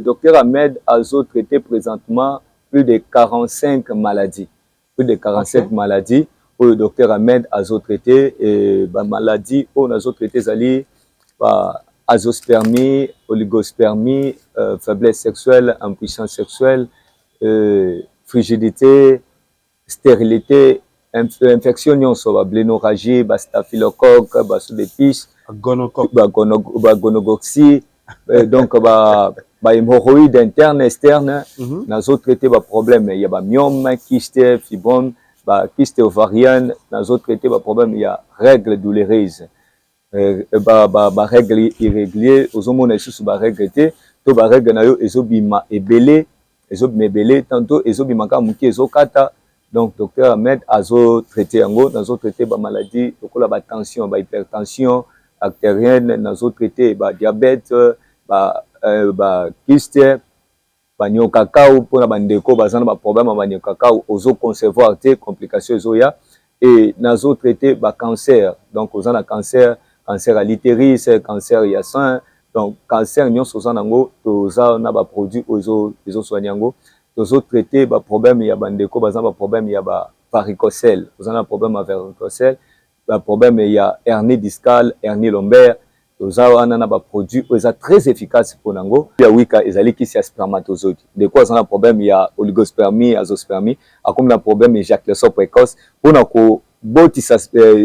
Docteur Ahmed azotraite présentement plus de 45 maladies, plus de 47 maladies oyo docteur Ahmed azotraite. Bamaladie oyo nazotraite ezali ba azoospermie, oligospermie, faiblesse sexuelle, impuissance sexuelle, frigidité, stérilité, infection nyonso, bablénorragie, bastaphylocoque, basous-d'épices, bagonococcie, donc bahémorroïde interne, externe. Nazotraite baproblème ya bamyome, kyste, fibrome, bakyste ovarienne. Nazotraite baproblème ya règle douloureuse, barègle irrégulier, ozomona lisusu barègle te, to barègle na yo ezobima ebele, ezobima ebele, tantôt ezobima kaka moke, ezokata. Donc docteur Ahmed azotraite yango. Nazotraite bamaladie lokola batension, bahypertension artérienne, nazotraite badiabète, bakyste, banyokakau mpona bandeko baza na baproblème ya banyokakau, ozoconcevoir te, complication ezoya. E nazotraite bacancer, donc oza na cancer, cancer ya l'utérus, cancer ya sein, donc cancer nyonso oza nango, toza na baproduit oyo ezosoigne yango. Tozotraite baproblème ya bandeko baza na baproblème ya bavaricocèle, oza na problème ya varicocèle, baproblème ya hernie discale, hernie lombaire, toza wana na baproduit oyo eza très efficace mpona yango. Ya wika ezali kisi ya spermatozoïde. Ndeko aza na problème ya oligospermie, azoospermie, akomi na problème éjaculation précoce, mpona kobotisa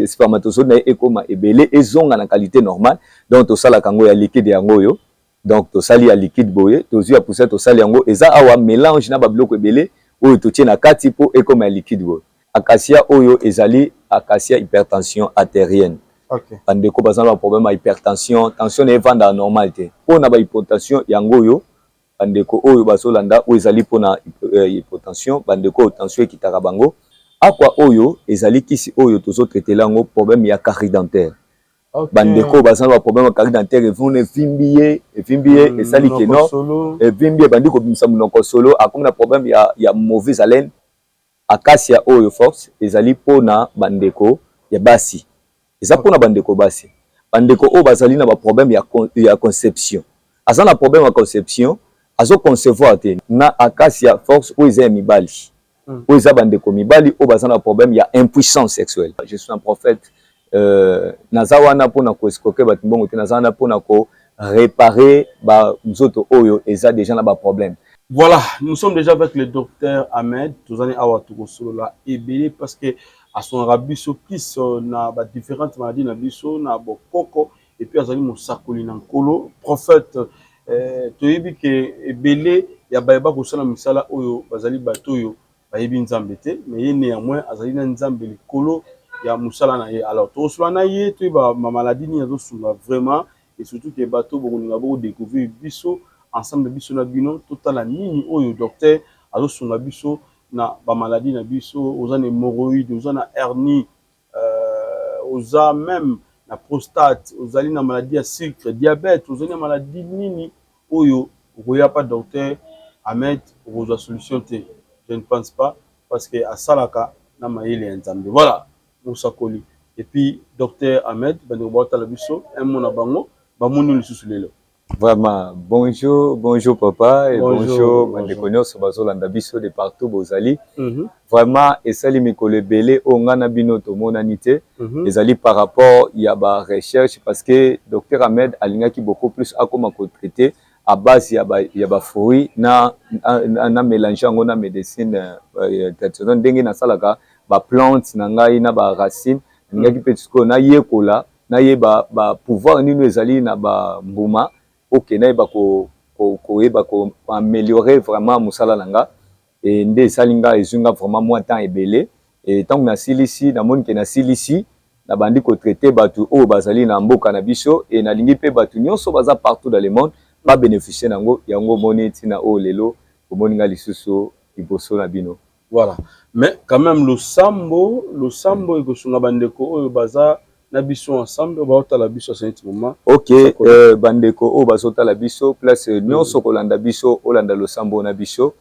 spermatozoïde na ye ekóma ebele, ezonga na qualité normale. Donc tosalaka yango ya liquide, yango oyo. Donc tosali ya liquide boye, tozwi ya poussière, tosali yango, eza awa mélange na babiloko ebele oyo totie na kati mpo ekóma ya liquide boye. Acacia oyo ezali acacia hypertension artérienne. Bandeko baza na baproblème ya hypertension, tension na evandaka normal te, mpona bahypotension, yango oyo. Bandeko oyo bazolanda, oyo ezali mpona hypotension, bandeko oyo tension ekitaka bango. Akwa oyo ezali kisi oyo tozotraitela yango problème ya carie dentaire. Bandeko oyo baza na baproblème ya carie dentaire, evuna, evimbi ye, evimbi ye, esali keno evimbi, ebandi kobimisa monoko solo, akomi na problème ya mauvaise haleine. Acacia oyo force ezali mpona bandeko ya basi, eza mpona bandeko basi, bandeko oyo bazali na baproblème ya conception, aza na problème ya conception, azoconcevoir te. Na acacia force oyo eza ya mibali, oyo eza bandeko mibali oyo baza na problème ya impuissance sexuelle. Je suis un prophète, naza wana mpona koescroquer bato mbongo te, naza wana mpona koréparer banzoto oyo eza déjà na baproblème. Voilà, nous sommes déjà avec le docteur Ahmed. Tozani awa tokosolola ebele parce que asongaka biso plus na ba différentes maladies na biso na bokoko, et puis azali mosakoli na Nkolo, prophète. Toyebi ke ebele ya bayeba kosala misala oyo bazali bato oyo bayebi Nzambe te, mais ye néanmoins azali na Nzambe likolo ya mosala na ye. Alors tokosolola na ye, toyeba mamaladi nini azosunga vraiment, et surtout ke bato bokolinga bokodécouvrir biso ensemble, biso na bino, totala nini oyo docteur azosunga biso na bamaladi na biso. Oza na hémorroïde, oza na hernie, oza même na prostate, ozali na maladie ya sucre, diabète, ozali na maladie nini oyo okoya pa docteur Ahmed, okozwa solution te? Je ne pense pas, parce que asalaka na mayele ya Nzambe. Voilà, mosakoli et puis docteur Ahmed, bandeko baotala biso, un mot na bango bamoni lisusu lelo. Vraiment, bonjour, bonjour papa, et bonjour bandeko nyonso bazolanda biso de partout bozali. Vraiment, esali mikolo ebele oyo nga na bino tomonani te. Ezali par rapport ya ba recherche, parce que docteur Ahmed alingaki beaucoup plus akoma kotraiter à base ya ba fruit na mélange yango na médecine traditionnelle, ndenge nasalaka ba plante na ngai na ba racine. Nalingaki mpe sikoyo nayekola, nayeba ba pouvoir nini ezali na bambuma, oke nayeba koyeba koaméliorer vraiment mosala na nga. E nde esali nga, ezwi nga vraiment mwa temps ebele. E ntango nasilisi, namoni ke nasilisi, nabandi kotraite bato oyo bazali na mboka na biso, e nalingi mpe bato nyonso baza partout dans le monde babénéficie nango. Yango omoni ntina oyo lelo omoni nga lisusu liboso na bino. Voilà, mais quand même losambo, losambo ekosunga bandeko oyo baza na biso ensemble, baotala biso à ce moment. Ok, bandeko oyo bazotala biso, place nyonso kolanda biso, olanda losambo na biso,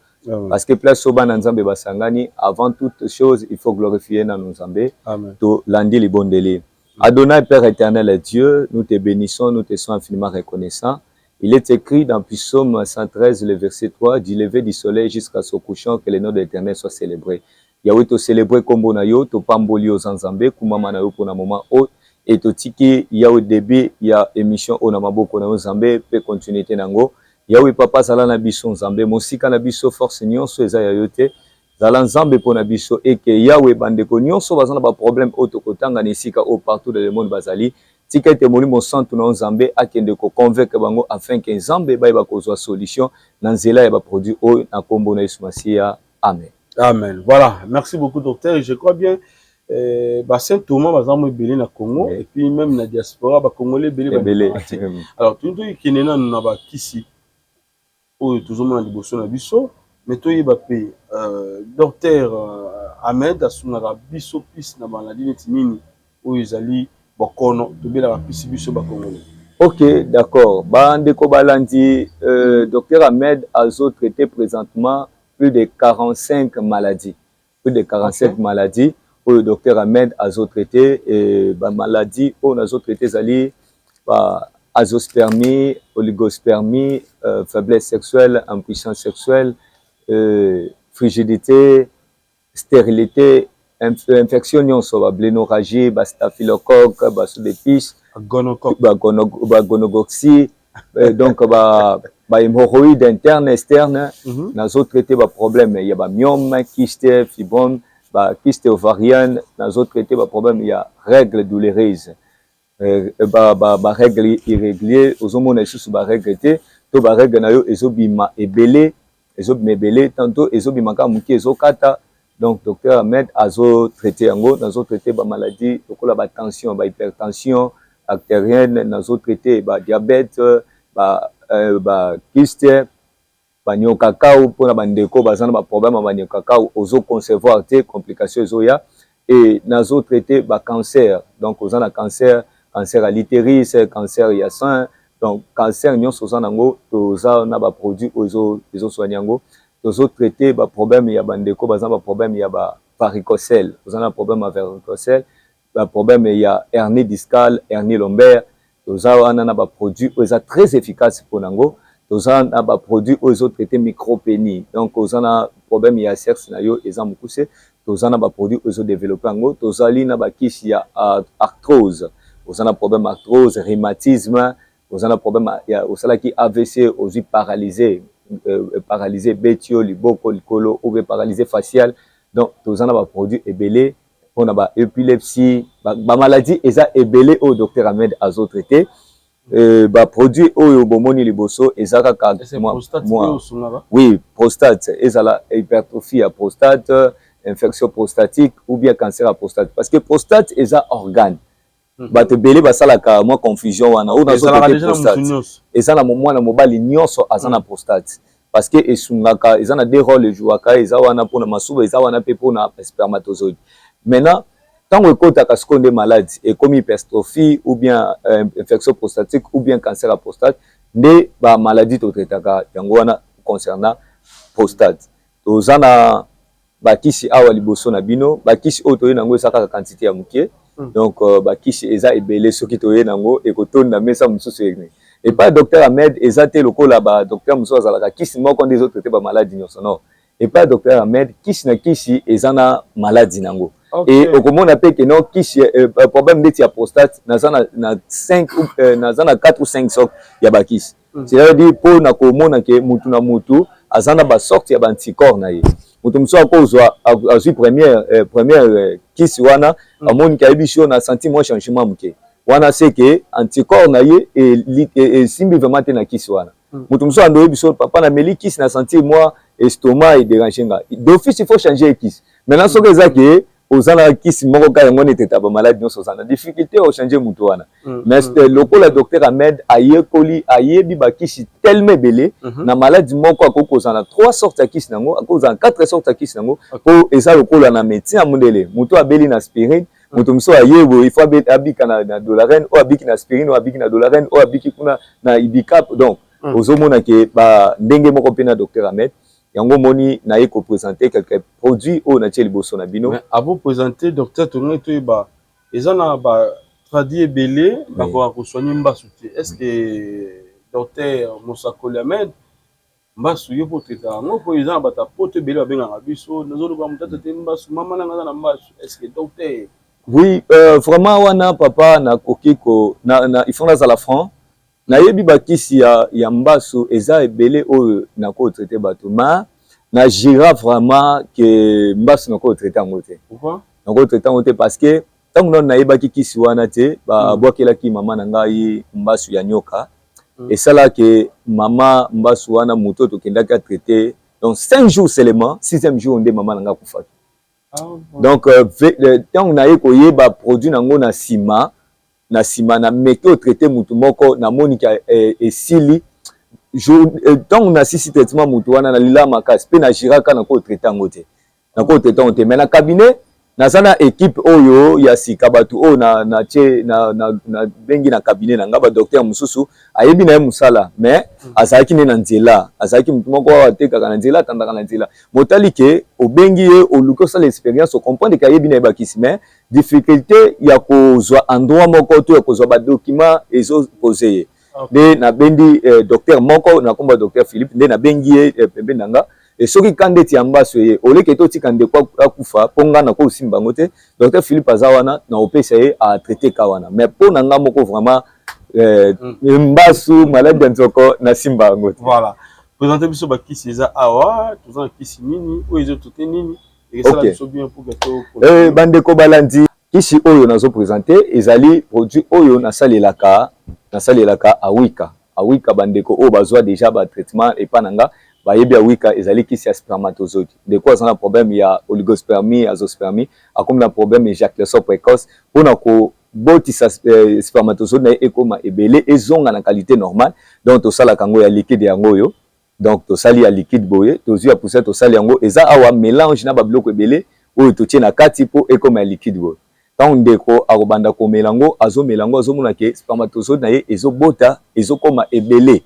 parce que place oyo bana Nzambe basangani, avant toute chose il faut glorifier nano Nzambe. Tolandi libondeli. Adonai, Père éternel et Dieu, nous te bénissons, nous te sommes infiniment reconnaissants. Il est écrit dans Psaume 113, le verset 3, du lever du soleil jusqu'à son couchant, que le nom de l'Éternel soit célébré. Yahweh, tocélébrer kombo na yo, topamboli yo Nzambe, kumama na yo mpona moment oyo e totiki Yawe début ya émission oyo na maboko na yo Nzambe, mpe continuité nango. Yawe Papa, azala na biso Nzambe, mosika na biso force nyonso eza ya yo te. Zala Nzambe mpo na biso eke Yawe, bandeko nyonso baza na baproblème oyo tokotanga na esika oyo partout dans le monde bazali, tika ete Molimo Santu na yo Nzambe akende koconvaincre bango afin ke Nzambe bayeba kozwa solution na nzela ya baproduit oyo, na nkombo na Yesu Masiya, amen. Amen. Voilà, merci beaucoup, docteur. Je crois bien ba Saint Thomas baza mo ebele na Congo et puis même na diaspora, ba Congolais ebele. Ebele. Alors toyini tokende nanu na bakisi oyo tozomona liboso na biso, mais toyeba mpe docteur Ahmed asungaka biso plus na maladie neti nini oyo ezali bokono tobelaka mpisi biso Bacongolais? Ok, d'accord. Bandeko balandi, docteur Ahmed azotraité présentement plus de 45 maladies, plus de 45 maladies oyo docteur Ahmed azotraité. Bamaladie oyo nazotraité ezali ba azoospermie, oligospermie, faiblesse sexuelle, impuissance sexuelle, frigidité, stérilité, infection nyonso, bablénorragie, bastaphylocoque, basous-d'épices, bagonococcie, donc bahémorroïde interne, externe. Nazotraité baproblème ya bamyome, kyste, fibrome, bakyste ovarienne. Nazotraité baproblème ya règle douloureuse, barègle irrégulier, ozomona lisusu barègle te, to barègle na yo ezobima ebele, ezobima ebele, tantôt ezobima kaka moke, ezokata. Donc docteur Ahmed azotraité yango. Nazotraité bamaladie lokola batension, bahypertension artérienne, nazotraité badiabète, bakyste, banyokakau mpona bandeko baza na baproblème ya banyokakau, ozoconcevoir te, complication ezoya. E nazotraité bacancer, donc oza na cancer, cancer ya l'utérus, cancer ya sein, donc cancer nyonso oza nango, toza na baproduit oyo ezosoigne yango. Tozotraité baproblème ya bandeko baza na baproblème ya bavaricocèle, oza na problème ya varicocèle, baproblème ya hernie discale, hernie lombaire, toza wana na baproduit oyo eza très efficace mpona yango. Toza na baproduit oyo ezotraité micropénis, donc oza na problème ya sexe na yo eza mokuse, toza na baproduit oyo ezodéveloppe yango. Tozali na bakisi ya arthrose, oza na problème arthrose, rhumatisme, oza na problème ya osalaki AVC, ozwi paralysé, paralysé beti yo liboko likolo, ou bien paralysé facial. Donc toza na baproduit ebele mpona baépilepsie, bamaladie eza ebele oyo docteur Ahmed azotraité. Baproduit oyo bomoni liboso eza kaka oui, prostate, ezala hypertrophie ya prostate, infection prostatique ou bien cancer ya prostate, parce que prostate eza organe. Bato ebele basalaka mwa confusion wana oyo nazotraité prostate. Eza na mwana mobali nyonso aza na prostate, parce que esungaka, eza na deux rôle ejouaka: eza wana mpona masuba, eza wana mpe mpona spermatozoïde. Maintenant, ntango ekotaka sikoyo nde maladie ekomi hypertrophie ou bien infection prostatique ou bien cancer ya prostate, nde bamaladie totraitaka yango wana. Concernant prostate, toza na bakisi awa liboso na bino. Bakisi oyo toye nango eza kaka quantité ya moke. Donc bakisi eza ebele, soki toye nango ekotonda mesa mosusu. Epai docteur Ahmed eza te lokola badocteur mosusu azalaka kisi moko nde ezotraite bamaladi nyonso. Non, epai docteur Ahmed, kisi na kisi eza na maladi nango. E okomona mpe ke no kisi problème ndeti ya prostate, naza na 5, naza na 4 ou 5 sorte ya bakisi. C'est-à-dire mpo na komona ke mutu na mutu aza na basorte ya baanticorps na ye. Moto mosusu akozwa, azwi première kisi wana, amoni ke ayebi so na senti mwa changement moke wana, c'est que anticorps na ye esimbi vraiment te na kisi wana. Moto mosusu ando oyebi so papa, nameli kisi, na sentir mwa estomac edérange nga, d'office il faut changer kisi. Maintenant, soki eza ke oza na kisi moko kaka, yango neti eta bamaladi nyonso, oza na difficulté ochange motu wana. Mais lokola docteur Ahmed ayekoli, ayebi bakisi tellement ebele, na maladi moko akoki kozala na trois sortes ya kisi nango, akoki kozala na quatre sortes ya kisi nango, po eza lokola na médecin ya mondele: motu abeli na aspirine, moto mosusu aye boye, il faut abika na Dolaren, oyo abiki na aspirine, oyo abiki na Dolaren, oyo abiki kuna na Ibicap. Donc ozomona ke ba ndenge moko mpe na docteur Ahmed yango omoni naye koprésente quelques produits oyo natie liboso na bino. Mais avant présenter, docteur, tolingi toyeba, eza na batradi ebele bakoka kosoigne mbasu te, est ce que Docteur Mosakoli Ahmed, mbasu yo mpo traitaka yango, mpo eza na bato ya poto ebele babengaka biso: nazoluka moto atraite mbasu, mama nanga aza na mbasu. Est ce que, docteur? Oui, vraiment wana papa, nakoki ko na, il faut nazala franc. Nayebi bakisi ya mbasu eza ebele oyo nakotraite bato, ma na jira vraiment ke mbasu nakotraite yango te. Pourquoi? Nakotraite yango te parce que ntango nano nayebaki kisi wana te, babwakelaki mama na ngai mbasu ya nyoka. Esalaki mama mbasu wana, moto tokendaki atraite, donc 5 jours seulement, sixième jour nde mama na ngai akufaki. Ah, bon. Donc ntango naye koyeba produit nango na nsima, na meki otraite mutu moko, namoniki esili ntango nasisi traitement mutu wana, nalila makasi mpe najiraka nakotraite yango te, nakotraite yango te. Mais na cabinet naza na équipe oyo ya sika, bato oyo na tie na bengi na cabinet na nga, badocteur mosusu ayebi na ye mosala, mais azalaki nde na nzela, azalaki motu moko awa atekaka na nzela, atandaka na nzela. Motali ke obengi ye, oluki osala expérience, ocomprendre ke ayebi na ye bakisi, mais difficulté ya kozwa endroit moko to ya kozwa badocument ezopose ye. Nde nabendi docteur moko na kombo ya docteur Philippe, nde nabengi ye pembeni na nga. E soki ka ndeti ya mbaso ye, oleke totika ndeko akufa mpo nga na kosimba yango te, docteur Philippe aza wana, na opesa ye atraite ka wana. Mais mpo na nga moko vraiment, mbasu, maladi ya nzoko, nasimba yango te. Voilà, présente biso bakisi eza awa. Toza na kisi nini oyo ezotraite nini? Ekesala biso bien pour que to Bandeko balandi, kisi oyo nazoprésente ezali produit oyo nasalelaka awika. Awika, bandeko oyo bazwa déjà batraitement epa na nga bayebi awika, ezali kisi ya spermatozoïde. Ndeko aza na problème ya oligospermie, azoospermie, akomi na problème éjaculation précoce, mpona kobotisa spermatozoïde na ye ekóma ebele, ezonga na qualité normale. Donc tosalaka yango ya liquide, yango oyo. Donc tosali ya liquide boye, tozwi ya poussière, tosali yango, eza awa mélange na babiloko ebele oyo totie na kati mpo ekóma ya liquide boye. Ntango ndeko akobanda komela yango, azomela yango, azomona ke spermatozoïde na ye ezobota, ezokóma ebele.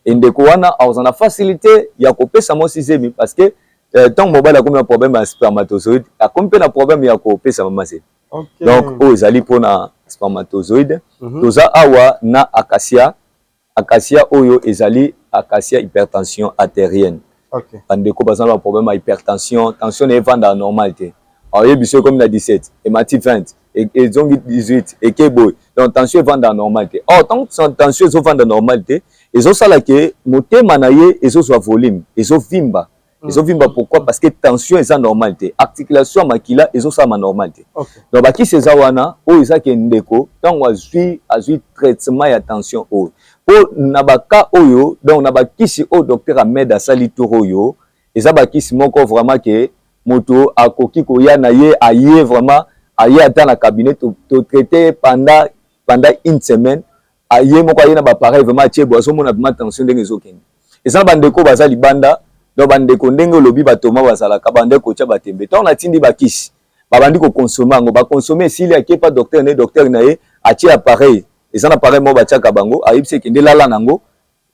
Endeko wana akozala na facilité ya kopesa mwasi zemi, parce que ntango mobali akomi na problème ya spermatozoïde, akomi mpe na problème ya kopesa mama zemi. Donc oyo ezali mpona spermatozoïde. Toza awa na acacia. Acacia oyo ezali acacia hypertension artérienne. Bandeko baza na baproblème ya hypertension, tension na evandaka normal te, aoyebi so ekomi na 17, emati 20, ezongi 18, eke boye, donc tension evandaka normal te. Or tant tension ezovanda normal te, ezosala ke motema na ye ezozwa volume, ezovimba, ezovimba. Pourquoi? Parce que tension eza normal te, articulation ya makila ezosalama normal te. Donc bakisi eza wana oyo eza ke ndeko ntango azwi traitement ya tension oyo, mpo na baka oyo, donc na bakisi oyo docteur Ahmed asali tour oyo, eza bakisi moko vraiment ke moto akoki koya na ye, aye vraiment, aye ata na cabinet, totraite pendant une semaine, aye moko, aye na baappareil vraiment, atie bo, azomona vraiment tension ndenge ezokende. Eza na bandeko baza libanda. Donc bandeko, ndenge olobi, batoma bazalaka bandeko kotia batembe. Ntango natindi bakisi, babandi kokonsome yango, bakonsome, esili, ake pa docteur na ye, docteur na ye atie appareil. Eza na appareil moko batiaka bango, ayebisi ekende lala nango,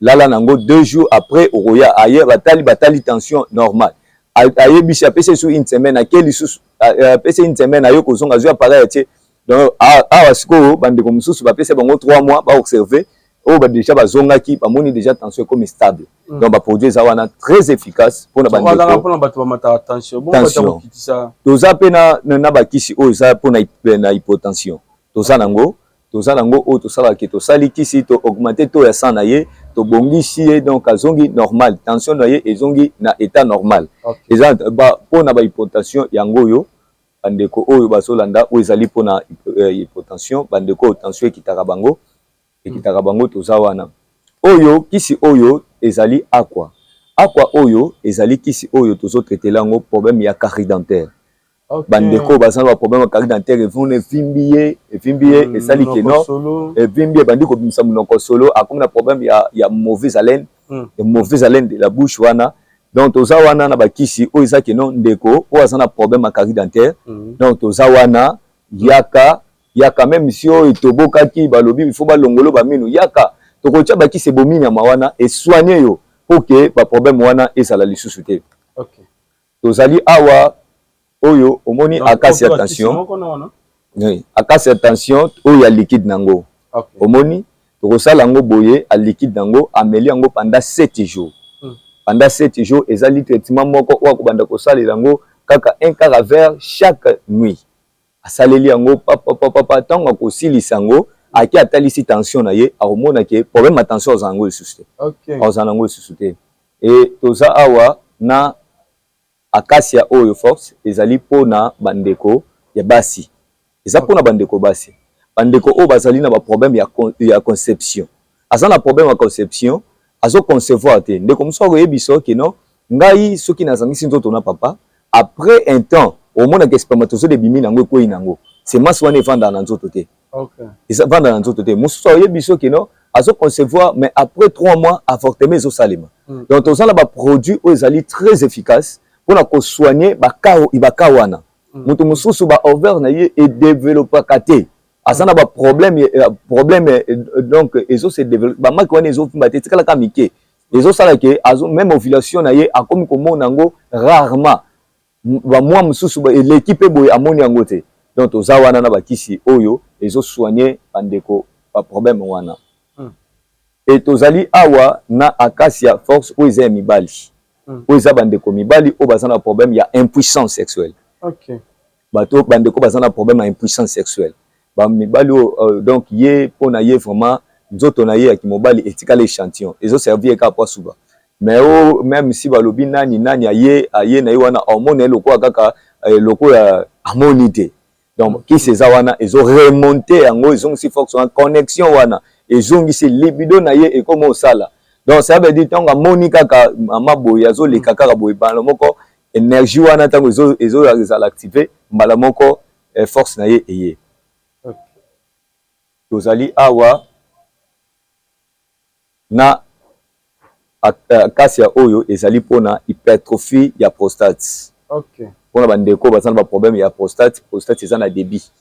lala nango, 2 jours après okoya. Aye, batali tension normale, ayebisi, apesi lisusu une semaine, ake lisusu, apesi une semaine, aye kozonga, azwi appareil, atie. Donc awa sikoyo bandeko mosusu bapesi bango 3 mois, baobserve oyo déjà bazongaki, bamoni déjà tension ekomi stable. Donc baproduit eza wana très efficace mpona bandeko, mpona bato bamataka tension. Tension, toza mpe na bakisi oyo eza mpona na hypotension. Toza nango oyo tosalaka ke tosali kisi, to augmente taux ya sang na ye, tobongisi ye, donc azongi normal, tension na ye ezongi na état normal. Eza mpona bahypotension yango oyo. Bandeko oyo bazolanda, oyo ezali mpona hypotension, bandeko oyo tension ekitaka bango, ekitaka bango, toza wana. Oyo kisi oyo ezali aqua. Aqua oyo ezali kisi oyo tozotraitela yango problème ya carie dentaire. Bandeko baza na baproblème ya carie dentaire, evuna, evimbi ye, evimbi ye, esali keno evimbi, ebandi kobimisa monoko solo, akomi na problème ya mauvaise haleine, ya mauvaise haleine de la bouche wana. Donc toza wana na bakisi oyo eza keno ndeko oyo aza na problème ya carie dentaire. Donc toza wana, yaka, yaka. Même si oyo etobokaki, balobi il faut balongolo bamino, yaka, tokotia bakisi ebomi nyama wana, esoigne yo mpo ke baproblème wana ezala lisusu te. Tozali awa oyo omoni acacia tension, oui, acacia tension oyo ya liquide nango. Omoni Tokosala yango boye, aliquide yango, ameli yango pendant 7 jours. Pendant 7 jours, ezali traitement moko oyo akobanda kosalela yango kaka un quart à verre chaque nuit. Asaleli yango papapapapa, ntango akosilisa yango, ake atalisi tension na ye, akomona ke problème ya tension azala yango lisusu te. Azala yango lisusu te. E toza awa na acacia oyo force, ezali mpona bandeko ya basi, eza mpona bandeko basi, bandeko oyo bazali na baproblème ya conception. Aza na problème ya conception, azoconcevoir te. Ndeko mosusu akoyebisa ke non, ngai soki nazangisi nzoto na papa, après un temps omonaka spermatozoïde ebimi nango, ekwei nango, semence wana evandaka na nzoto te. Evandaka na nzoto te. Mosusu akoyebi soki non, azoconcevoir, mais après 3 mois avortement ezosalema. Donc toza na baproduit oyo ezali très efficace mpona kosoigne baka wana. Moto mosusu, baovaire na ye edéveloppaka te, aza na baproblème, problème donc ezose développe, bamaki wana ezovimba te, etikalaka mike, ezosala ke même ovulation na ye akomi komona yango rarement, bamwa mosusu eleki mpe boye amoni yango te. Donc toza wana na bakisi oyo ezosoigne bandeko baproblème wana. E tozali awa na acacia force oyo eza ya mibali, oyo eza bandeko mibali oyo baza na problème ya impuissance sexuelle. Bato, bandeko baza na problème ya impuissance sexuelle, bamibali oyo, donc ye, mpo na ye vraiment nzoto na ye ya kimobali etikala échantillon, ezoservir ye kaka po asuba. Mais o même si balobi nani nani aye na ye wana, omona ye lokola kaka lokola amoni te. Donc kisi eza wana, ezoremonte yango, ezongisi force wana, connexion wana, ezongisi libido na ye, ekoma osala. Donc ça veut dire ntango amoni kaka mama boye azoleka kaka boye, mbala moko énergie wana, ntango ezala active, mbala moko force na ye eye. Tozali awa na acacia oyo ezali mpona hypertrophie ya prostate. Mpona bandeko baza na baproblème ya prostate, prostate eza na débit,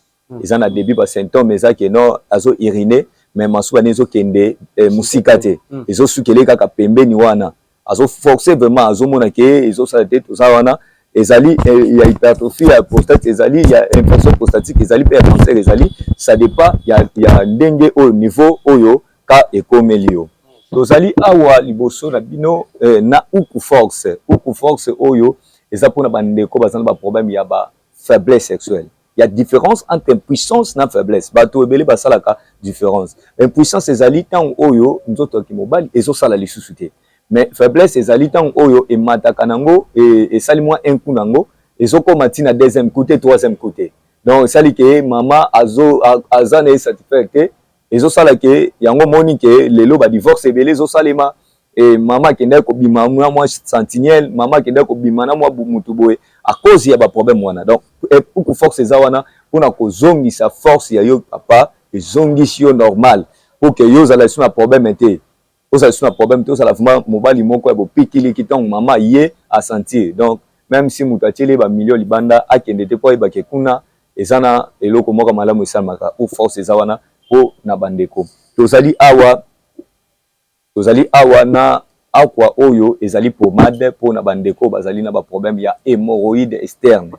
eza na débit, basymptôme eza ke non, azo urine mais masuba nde ezokende mosika te, ezosukele kaka pembeni wana, azoforce vraiment, azomona ke ezosala te. Toza wana, ezali ya hypertrophie ya prostate, ezali ya infection prostatique, ezali mpe ya cancer, ezali ça dépend ya ndenge oyo, niveau oyo ka ekomeli yo. Tozali awa liboso na bino na uku force. Uku force oyo eza mpona bandeko baza na baproblème ya ba faiblesse sexuelle. Ya différence entre impuissance na faiblesse, bato ebele basalaka différence. Impuissance ezali ntango oyo nzoto ya kimobali ezosala lisusu te, mais faiblesse ezali ntango oyo emataka nango, esali mwa un coup nango, ezokóma ntina deuxième coup te, troisième coup te. Donc esali ke mama aza na ye satisfaire te, ezosala ke yango moni ke lelo badivorce ebele ezosalema. E mama akendaki kobima na mwa sentinelle, mama akendaki kobima na mwa mutu boye à cause ya baproblème wana. Donc uku force eza wana mpona kozongisa force ya yo papa, ezongisi yo normal pour ke yo ozala lisusu na problème te, ozala lisusu na problème te, ozala vraiment mobali moko ya bopikiliki ntango mama ye asentir. Donc même si moto atieli ye bamilio libanda, akende te, mpo ayebake kuna eza na eloko moko malamu esalamaka. Ou force eza wana mpo na bandeko. Tozali awa na aqua oyo ezali pomade mpona bandeko bazali na baproblème ya hémorroïde externe.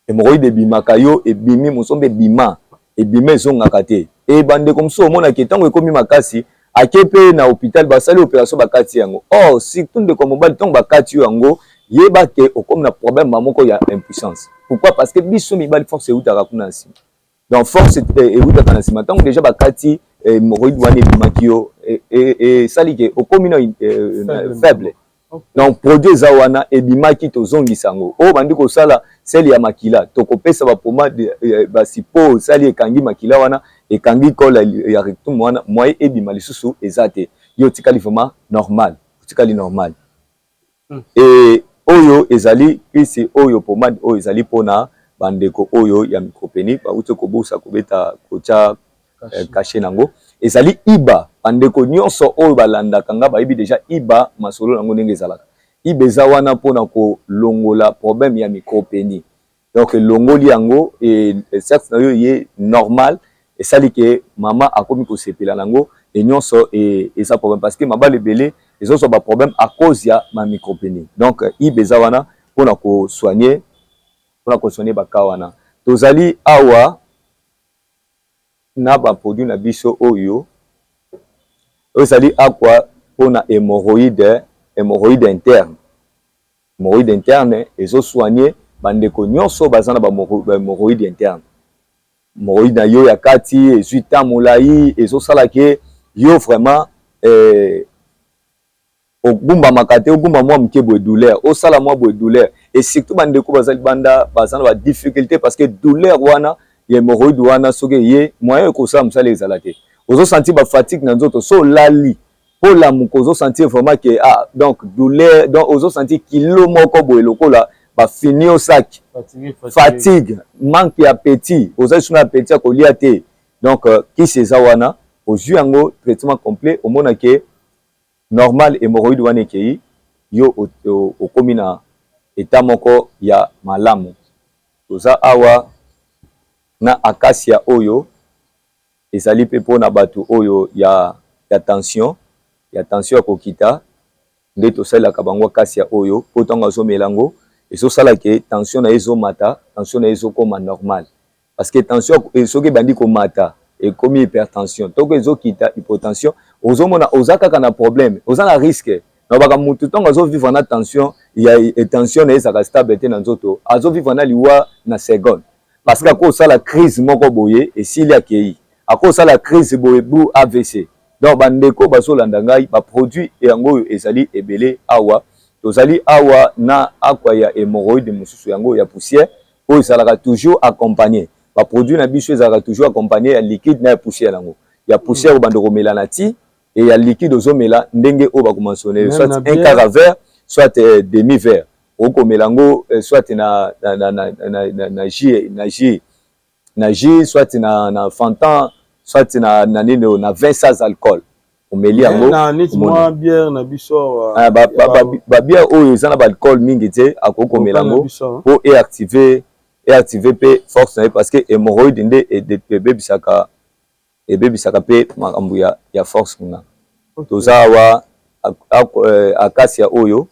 Hémorroïde ebimaka yo, ebimi mosombe, ebima, ebima, ezongaka te. E bandeko mosusu omonaki ntango ekomi makasi, ake mpe na hôpital, basali opération, bakati yango. Or surtout ndeko mobali, ntango bakati yo yango, yeba ke okomi na problème moko ya impuissance. Pourquoi? Parce que biso mibali, force eutaka kuna na nsima. Donc force eutaka na nsima. Ntango déjà bakati hémorroïde wana ebimaki yo, esali ke okomi na faible. Donc produit eza wana, ebimaki, tozongisa yango. Oyo bandi kosala seli ya makila, tokopesa bapomade, basipo osali, ekangi makila wana, ekangi col ya rectum wana, moyen ebima lisusu eza te. Yo otikali vraiment normal, otikali normal. E oyo ezali kisi oyo, pomade oyo ezali mpona bandeko oyo ya micropénis, bauti kobusa, kobeta, kotya cachet nango, ezali iba. Bandeko nyonso oyo balandaka nga bayebi déjà iba, masolo nango ndenge ezalaka. Iba eza wana mpona kolongola problème ya micropénis. Donc elongoli yango, sexe na yo ye normal, esali ke mama akomi kosepela nango e nyonso eza problème, parce que mabala ebele ezozwa baproblème à cause ya bamicropénis. Donc iba eza wana mpona kosoigne baka wana. Tozali awa na baproduit na biso oyo Oyo ezali aqua mpona hémorroïde, hémorroïde interne. Hémorroïde interne ezosoigne bandeko nyonso baza na bahémorroïde interne. Hémorroïde na yo ya kati ezwi temps molai, ezosala ke yo vraiment ogumbamaka te, ogumba mwa moke boye douleur, osala mwa boye douleur. Et surtout bandeko baza libanda, baza na badifficulté, parce que douleur wana ya hémorroïde wana, soki eye, moyen ekosala mosala ezala te. Ozosentir bafatigue na nzoto. So olali mpo olamuka, ozosentir vraiment ke ah, donc douleur, donc ozosentir kilo moko boye lokola bafini yo saki. Fatigue, manque ya appétit, oza lisusu na appétit ya kolia te. Donc kisi eza wana, ozwi yango traitement complet, omona ke normal, hémorroïde wana ekei, yo okomi na état moko ya malamu. Toza awa na acacia oyo ezali mpe mpona bato oyo ya tension, ya tension ya kokita. Nde tosalelaka bango acacia oyo, mpo ntango azomela yango, ezosala ke tension na ye ezomata, tension na ye ezokóma normal, parce que tension soki ebandi komata, ekomi hypertension. Toko ezokita, hypotension. Ozomona oza kaka na problème, oza na risque. Nalobaka, mutu ntango azovivre na tension, ya tension na ye ezalaka stable te na nzoto, azovivre na liwa na seconde, parce que akosala crise moko boye, esili, akei. Akosala crise boye bu AVC. Donc bandeko bazolanda ngai, baproduit yango oyo ezali ebele awa. Tozali awa na aqua ya hémorroïde mosusu, yango ya poussière, oyo ezalaka toujours accompagné. Baproduit na biso ezalaka toujours accompagné ya liquide na ya poussière. Yango ya poussière, obanda komela na ti e ya liquide, ozomela ndenge oyo bakomentionne, soit un quart à verre, soit demi verre. Okomela yango soit na jus, na jus, soit na Fanta, soit na nini, na vin sans alcool, omeli yango. Neti mwa bière na biso. Babière oyo eza na baalcool mingi te, akoki komela yango mpo eactive mpe force na ye, parce que hémorroïde nde ebebisaka mpe makambo ya force kuna. Toza awa acacia oyo,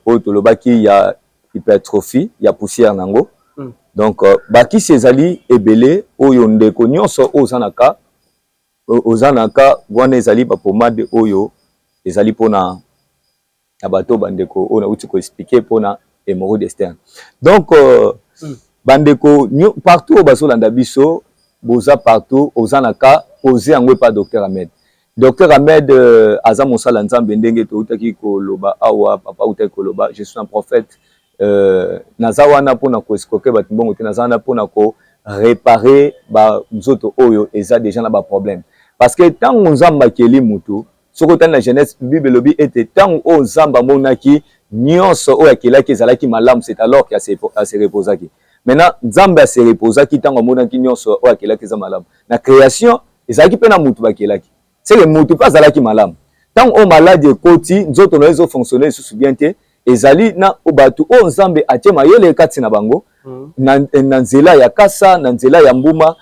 oyo tolobaki ya hypertrophie ya poussière nango. Donc bakisi ezali ebele oyo ndeko nyonso oyo oza na ka wana. Ezali bapomade oyo ezali mpona na bato, bandeko oyo nauti koexpliquer mpona hémorroïde externe. Donc bandeko partout oyo bazolanda biso, boza partout, oza na ka, pose yango epa docteur Ahmed. Docteur Ahmed aza mosala Nzambe. Ndenge toutaki koloba awa, papa autaki koloba, je suis un prophète. Naza wana mpona koescroquer bato mbongo te, naza wana mpona koréparer banzoto oyo eza déjà na baproblème, parce que ntango Nzambe akeli mutu, soki otali na Genèse, Bible elobi ete ntango oyo Nzambe amonaki nyonso oyo akelaki ezalaki malamu, c'est alors que ase reposaki. Maintenant, Nzambe ase reposaki ntango amonaki nyonso oyo akelaki eza malamu. Na création ezalaki mpe na mutu bakelaki, seke mutu mpe azalaki malamu. Ntango oyo maladi ekoti, nzoto na yo ezofonctionne lisusu bien te. Ezali na bato oyo Nzambe atie mayele kati na bango, na nzela ya kasa, na nzela ya mbuma,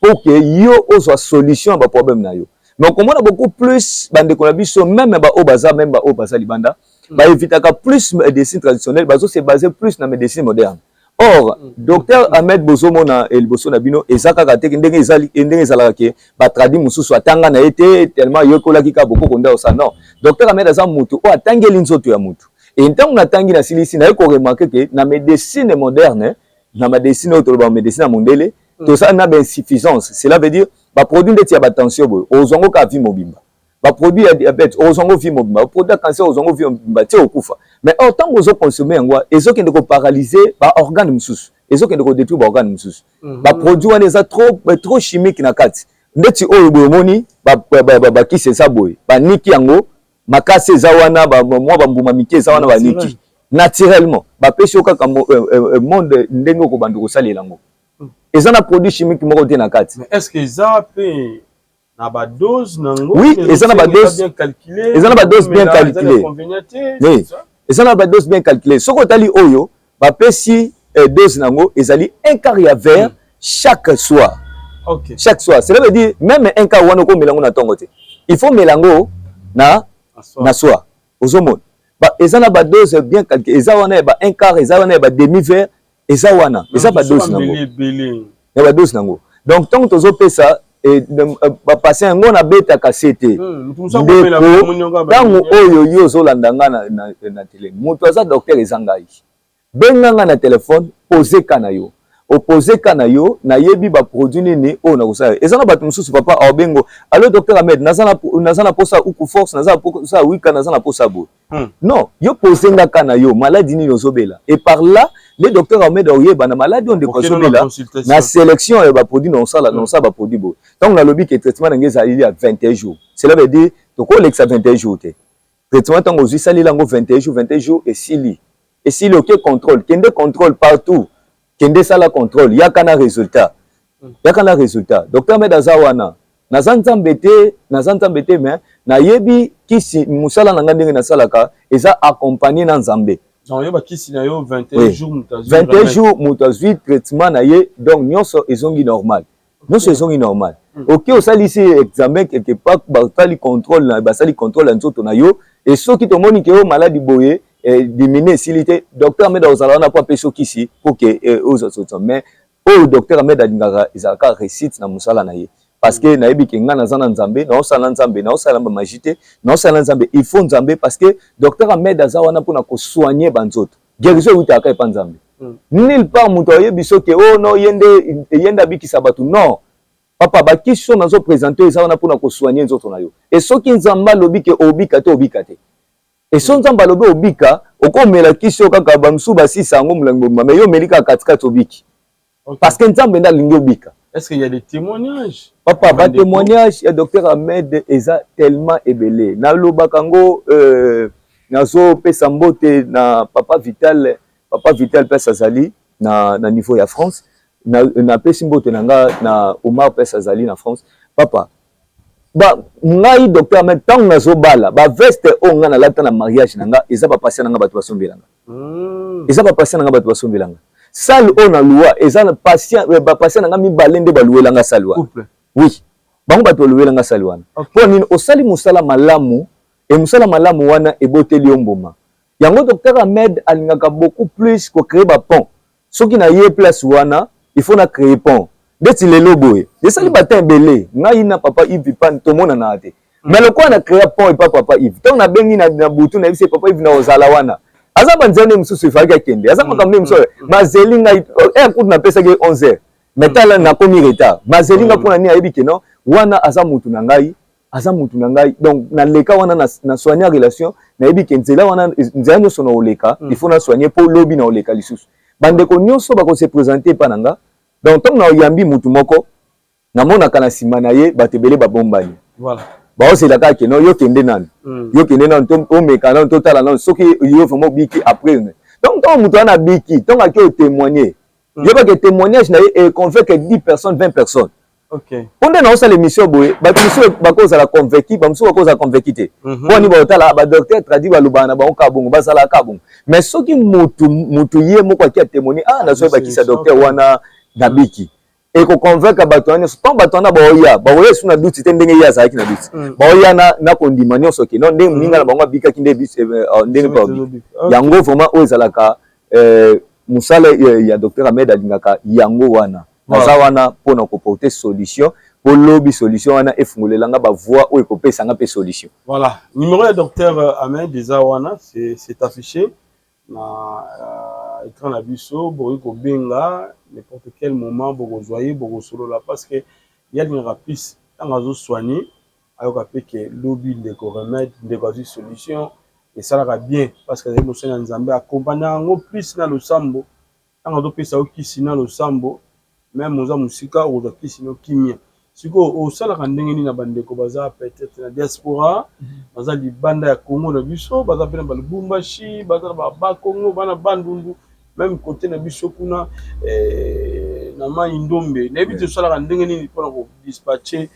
mpo ke yo ozwa solution ya baproblème na yo. Mais okomona beaucoup plus bandeko na biso, même baoyo baza, même baoyo baza libanda, baevitaka plus médecine traditionnelle, bazose base plus na médecine moderne. Or docteur Ahmed, bozomona liboso na bino, eza kaka te ndenge ezali, ndenge ezalaka ke batradi mosusu atanga na ye te, tellement yekolaki kaka bokoko nde osala. Non, docteur Ahmed aza motu oyo atangeli nzoto ya motu. E ntango natangi, nasilisi, naye koremarquer ke na médecine moderne, na médecine oyo toloba médecine ya mondele, tosala na bainsuffisance. Cela veut dire baproduit ndeti ya batension boye, ozwango kaka vie mobimba. Baproduit ya diabète, ozwango vie mobimba. Baproduit ya cancer, ozwango vie mobimba ti okufa. Mais or ntango ozoconsomme yango, ezokende koparalyse baorgane mosusu, ezokende kodétruire baorgane mosusu. Baproduit wana eza trop, trop chimique na kati. Ndeti oyo boye, omoni bakisi eza boye, baniki yango makasi eza wana, mwa bambuma mike eza wana, baniki naturellement, bapesi yo kaka monde ndenge okobanda kosalela yango. Eza na produit chimique moko te na kati. Mais est ce que eza mpe na badose nango? Oui, eza na badose, eza na badose bien calculé. Oui, eza na badose bien calculé. Soki otali oyo bapesi, dose nango ezali un quart ya verre chaque soir. Chaque soir, cela veut dire même un quart wana, okomela yango na ntongo te, il faut mela yango na soir. Ozomona eza na badose bien calculé. Eza wana ya ba un quart, eza wana ya ba demi verre, eza wana, eza badose nango, ya badose nango. Donc ntango tozopesa Bapatient yango nabetaka se te. Ndeko, ntango oyo yo ozolanda nga na tele, moto aza docteur eza ngai. Benga nga na telefone, pose ka na yo, opose ka na yo, nayebi baproduit nini oyo nakosala. Eza na bato mosusu, papa, aobengo: "Allo, docteur Ahmed, naza na posa uku force, naza na posa wika, naza na posa boye." Non, yo pose nga ka na yo, maladie nini ozobela, et par là le docteur Ahmed aoyeba na maladie oyo ndeko azobela, na sélection ya baproduit na osala. Na osala baproduit boye. Ntango nalobi ke traitement na ngai ezali ya 21 jours, cela veut dire tokolekisa 21 jours te. Traitement, ntango ozwi, saleli yango 21 jours, 21 jours esili, esili, oke contrôle. Kende contrôle partout, kende sala contrôle, yaka na résultat, yaka na résultat. Docteur Ahmed aza wana. Naza Nzambe te, naza Nzambe te, mais nayebi kisi. Mosala na ngai, ndenge nasalaka, eza accompagné na Nzambe. Oyeba kisi na yo 21 jours, moto azwi. 21 jours, moto azwi traitement na ye, donc nyonso ezongi normal, nyonso ezongi normal. Oke osalisi examen quelque part, basali contrôle, basali contrôle ya nzoto na yo, e soki tomoni ke oyo maladie boye diminue, esili te, docteur Ahmed akozala wana mpo apesi yo kisi mpo ke ozwa solution. Mais oyo docteur Ahmed alingaka ezalaka réussite na mosala na ye, parce que nayebi ke ngai naza na Nzambe, naosala na Nzambe, naosala na bamagie te, naosala na Nzambe. Il faut Nzambe, parce que docteur Ahmed aza wana mpona kosoigne banzoto. Guérison eutaka epa Nzambe. Nulle part moto ayebi soki o no ye nde, ye nde abikisa bato. Non, papa, bakisi oyo nazoprésente eza wana mpona kosoigne nzoto na yo. E soki Nzambe alobi ke obika te, obika te. E so Nzambe alobi obika, okomela kisi oyo kaka bamosusu basisa yango molangi mobima, mais yo omeli kaka katikati, obiki, parce que Nzambe nde alingi obika. Est-ce qu'il y a des témoignages? Papa, batémoignage ya docteur Ahmed eza tellement ebele. Nalobaka yango, nazopesa mbote na papa Vital, papa Vital mpesi azali na niveau ya France. Napesi mbote na nga na Omar mpesi azali na France. Papa, ba ngai docteur Ahmed, ntango nazobala, baveste oyo ngai nalata na mariage na nga, eza bapatient na nga bato basombelanga. Eza bapatient na nga bato basombelanga. Salle oyo naluwa, eza na patient, bapatient na nga mibale nde baluwelanga salle wana. Oui, bango bato baluwelanga salle wana. Mpo nini? Osali mosala malamu, e mosala malamu wana eboteli yo mbuma. Yango docteur Ahmed alingaka beaucoup plus kocréer bapont. Soki na ye place wana, il faut na créer pont. Ndeti lelo boye, esali batin ebele, ngai na papa Yves pan tomonanaka te, mais lokola na créer pont epa papa Yves, ntango nabengi na butu, nayebisi papa Yves na ozala wana, aza banzela nde mosusu efalaki akende, aza makambo nde mosusu mazeli ngai heure kutu napesaki 11 heures, mais tala nakomi retard, mazeli nga. Mpona nini? Ayebi ke non, wana aza mutu na ngai, aza mutu na ngai. Donc naleka wana na soigner relation, nayebi ke nzela wana, nzela nyonso na oleka, il faut na soigner mpo lobi na oleka lisusu. Bandeko nyonso bakose présenter epa na nga. Donc ntango na oyambi mutu moko, namonaka na nsima na ye bato ebele babombani. Baozela kaka ke no, yo kende nanu, yo kende nanu, to omeka nanu, totala nanu soki yo vraiment obiki. Après, donc ntango moto wana abiki, ntango aki otémoigner, yebaka témoignage na ye econvaincre 10 personnes, 20 personnes. Mpo nde naosala émission boye, bato mosusu bakozala convaincu, bamosusu bakozala convaincu te. Mpo ani baotala badocteur tradi, balobaka na bango kaka bongo, bazalaka kaka bongo. Mais soki mutu ye moko aki atémoigner: "Ah, nazoyebakisa docteur wana, nabiki", ekoconvaincre bato wana nyonso. Ntango bato wana baoya, baoya esu na duti te ndenge ye azalaki na duti. Baoya na kondima nyonso ke non, ndenge moninga na bango abikaki, nde ndenge mpe babiki. Yango vraiment oyo ezalaka mosala ya docteur Ahmed, alingaka yango wana. Naza wana mpona koporter solution, mpo lobi solution wana efungolelanga bavoie oyo ekopesanga mpe solution. Voilà, numéro ya docteur Ahmed eza wana, c'est affiché na écran na biso. Bokoki kobenga n'importe quel moment, bokozwa ye, bokosolola, parce que ye alingaka plus ntango azosoigne, ayoka mpe ke lobi ndeko remède, ndeko azwi solution, esalaka bien, parce que azali mosali ya Nzambe, akompagne yango plus na losambo. Ntango azopesa yo kisi na losambo, même oza mosika, okozwa kisi no kimia. Sikoyo osalaka ndenge nini na bandeko baza peut-être na diaspora, baza libanda ya Congo na biso, baza mpe na balubumbashi, baza na babakongo, bana Bandundu, même côté na biso kuna na Mai Ndombe? Nayebi te, osalaka ndenge nini mpona kodispatche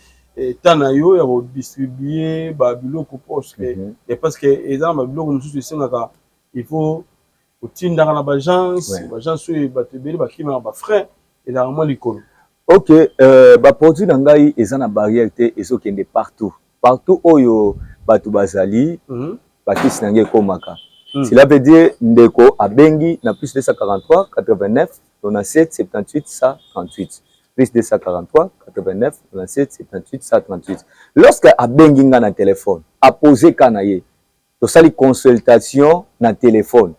ta na yo ya kodistribue babiloko? Parce que eza na babiloko mosusu esengaka il faut otindaka na baagence, baagence oyo bato ebele bakimaka, bafrais ezalaka mwa likolo. Ok, baproduit na ngai eza na barrière te, ezokende partout, partout oyo bato bazali. Bakisi na ngai ekomaka. Cela veut dire ndeko abengi na +243 89 97 78 138. Plus 243 89 97 78 138. Lorsque abengi nga na téléphone, apose ka na ye, tosali consultation na téléphone,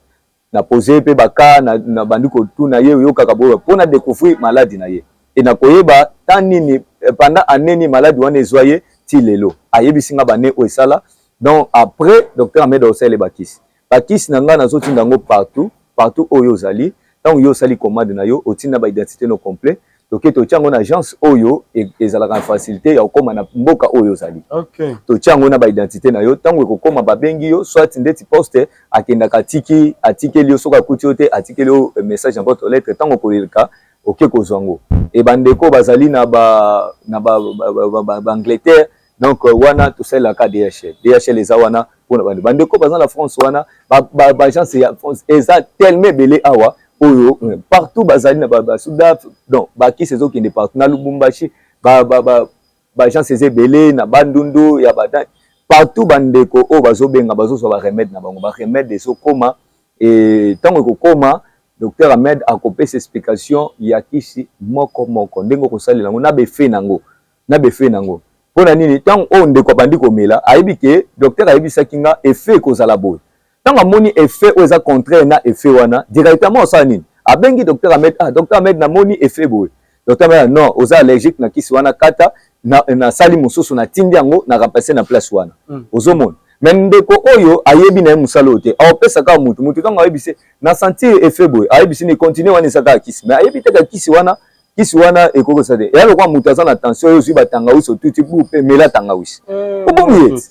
na pose mpe baka na bandi kotuna ye, oyokaka boye, mpona découvrir maladie na ye e nakoyeba ta nini pendant année nini maladie wana ezwa ye ti lelo. Ayebisi nga bane oyo esala. Donc après, docteur Ahmed osala bakisi. Bakisi na ngai, nazotinda yango partout, partout oyo ozali. Ntango yo osali commande na yo, otinda baidentité no complet, toke totia yango na agence oyo ezalaka na facilité ya kokóma na mboka oyo ozali. Totia yango na baidentité na yo. Ntango ekokóma, babengi yo, soit ndeti poste akendaka, atiki, atikeli yo. Soki akuti yo te, atikeli yo message na boîte aux lettres. Ntango okoleka, oke kozwa yango. E bandeko bazali na ba na ba, ba, ba, ba, ba Angleterre, donc wana tosalelaka DHL. DHL eza wana mpona bandeko baza na France. Wana baagence ya France eza tellement ebele awa oyo partout bazali na basudaf. Donc bakisi ezokende partout, na Lubumbashi baagence eza ebele, na Bandundu ya ba partout. Bandeko oyo bazobenga, bazozwa baremède na bango. Baremède ezokóma e ntango ekokóma, docteur Ahmed akopesa explication ya kisi moko moko, ndenge okosalela yango na befe nango, na befe nango. Mpo na nini? Ntango oyo ndeko abandi komela, ayebi ke docteur ayebisaki nga effet ekozala boye. Ntango amoni effet oyo eza contraire na effet wana, directement osala nini? Abengi docteur Ahmed: "Ah, docteur Ahmed, namoni effet boye." Docteur Ahmed: "Non, oza allergique na kisi wana, kata, nasali mosusu, natindi yango na remplace na place wana." Ozomona, mais ndeko oyo ayebi na ye mosala oyo te, aopesa kaka mutu. Mutu ntango ayebisi na sentir effet boye, ayebisi ni continue, wana eza kaka kisi, mais ayebi te ka kisi wana, kisi wana ekoki kosala te. Eya lokola moto aza na tension, oyo ozwi batangawisi, otuti bu mpe mela tangawisi, obomi ye,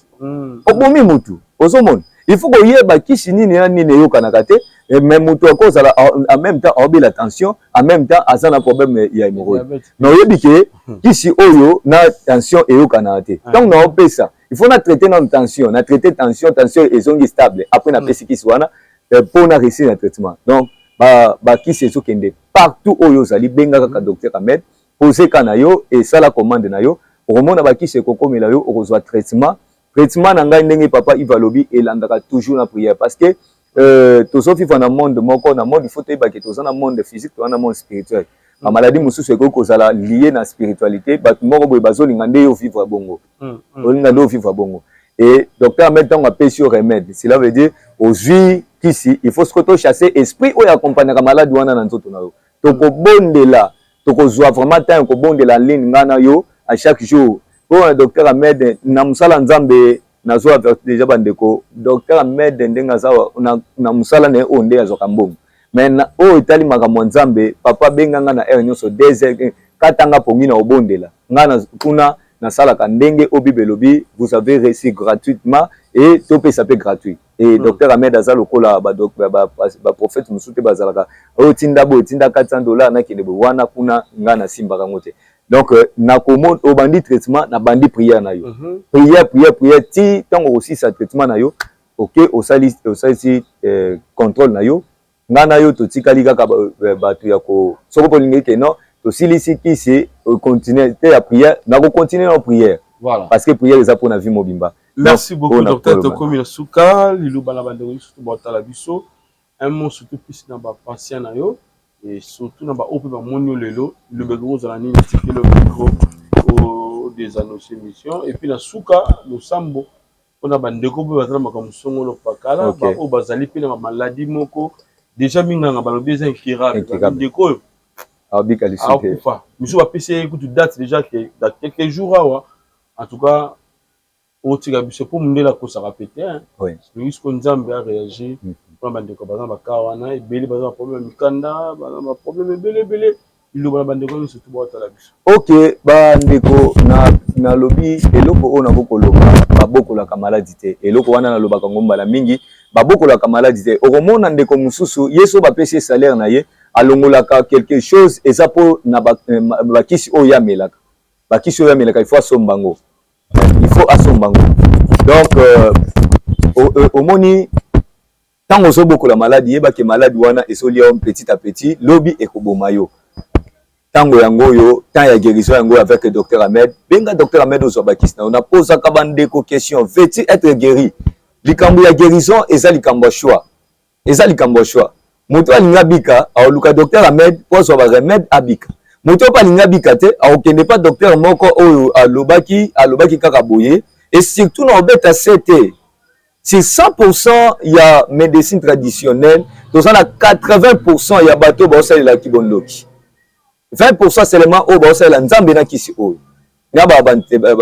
obomi mutu. Ozomona, il faut koyeba kisi nini na nini eyokanaka te. Mais moto akozala en même temps aobela tension, en même temps aza na problème ya hémorroïde, mais oyebi ke kisi oyo na tension eyokanaka te. Ntango naopesa, il faut na traiter nano tension, na traiter tension, tension ezongi stable, après napesi kisi wana mpo na réussir na traitement. Donc bakisi ezokende partout oyo ozali. Benga kaka docteur Ahmed, pose ka na yo, esala commande na yo, okomona bakisi ekokomela yo, okozwa traitement. Traitement na ngai, ndenge papa Yves alobi, elandaka toujours na prière, parce que tozovivre na monde moko. Na monde, il faut toyeba ke toza na monde physique, toza na monde spirituel. Bamaladi mosusu ekoki kozala lié na spiritualité. Bato moko boye bazolinga nde yo vivre bongo, olinga nde ovivre bongo. Et docteur Ahmed, ntango apesi yo remède, cela veut dire ozwi kisi, il faut sikoyo tochasser esprit oyo accompagnaka maladie wana na nzoto na yo. Tokobondela, tokozwa vraiment temps kobondela ligne, ngai na yo, à chaque jour. Mpo na docteur Ahmed, na mosala Nzambe, nazo averti déjà bandeko, docteur Ahmed ndenge aza na mosala na ye oyo nde azwaka mbongo, mais oyo etali makambo ya Nzambe, papa benganga na heure nyonso, 2 heures, katanga pongi na obondela nga kuna. Nasalaka ndenge oyo Bible elobi: "Vous avez reçu gratuitement et topesa mpe gratuit." Et docteur Ahmed aza lokola baprophète mosusu te, bazalaka oyo tinda boye, tinda 400 $, nakende boye. Wana kuna nga nasimbaka yango te. Donc nakomo obandi traitement, nabandi prière na yo, prière, prière, prière, ti ntango okosisa traitement na yo. Ok, osali, osalisi contrôle na yo, nga na yo totikali kaka bato ya ko. Soki mpo olingi ke non, tosilisi kisi, continue te ya prière, nakocontinue na prière. Voilà. Parce que prière eza mpona vie mobimba. Merci beaucoup, docteur. Tokomi na suka. Liloba na bandeko nyonso to batala biso, un mot surtout plus na bapatient na yo et surtout na baoyo mpe bamoni yo lelo. Liloba ekoki kozala nini? Tikeli micro, odésannonce émission et puis na suka, losambo mpona bandeko mpe baza na makambo songolo pakala, baoyo bazali mpe na bamaladi moko déjà minganga balobi eza incurable, ndeko oyo abika lisusu te, akufa, misu bapesi ye kutu date déjà ke dans quelques jours awa, en tout cas otika biso, mpo mondele akosaka pe te. Lingi siko Nzambe aréagir mpona bandeko baza na baka wana ebele, baza na problème ya mikanda, baza na baproblème ebele ebele. Liloba na bandeko nyonso to baotala biso. Ok, bandeko, nalobi eloko oyo nakoki koloba: babokolaka maladie te. Eloko wana nalobaka ngo mbala mingi, babokolaka maladie te. Okomona ndeko mosusu, ye so bapesi ye salaire na ye, alongolaka quelque chose, eza mpo na bakisi oyo ye amelaka. Bakisi oyo amelaka, il faut asomba yango, il faut asomba yango. Donc omoni, ntango ozobokola maladie, yebake maladie wana ezolia yo petit à petit, lobi ekoboma yo. Ntango yango oyo, temps ya guérison yango avec docteur Ahmed. Benga docteur Ahmed, ozwa bakisi na yo. Napozaka bandeko question: "Veux-tu être guéri?" Likambo ya guérison eza likambo ya choix, eza likambo ya choix. Moto alingi abika, aoluka docteur Ahmed mpo azwa baremède, abika. Moto oyo mpe alingi abika te, akokende pa docteur moko oyo alobaki alobaki kaka boye. Et surtout na obeta se te, sur 100% ya médecine traditionnelle, toza na 80% ya bato oyo baosalelaki bondoki, 20% seulement oyo baosalela Nzambe na kisi oyo na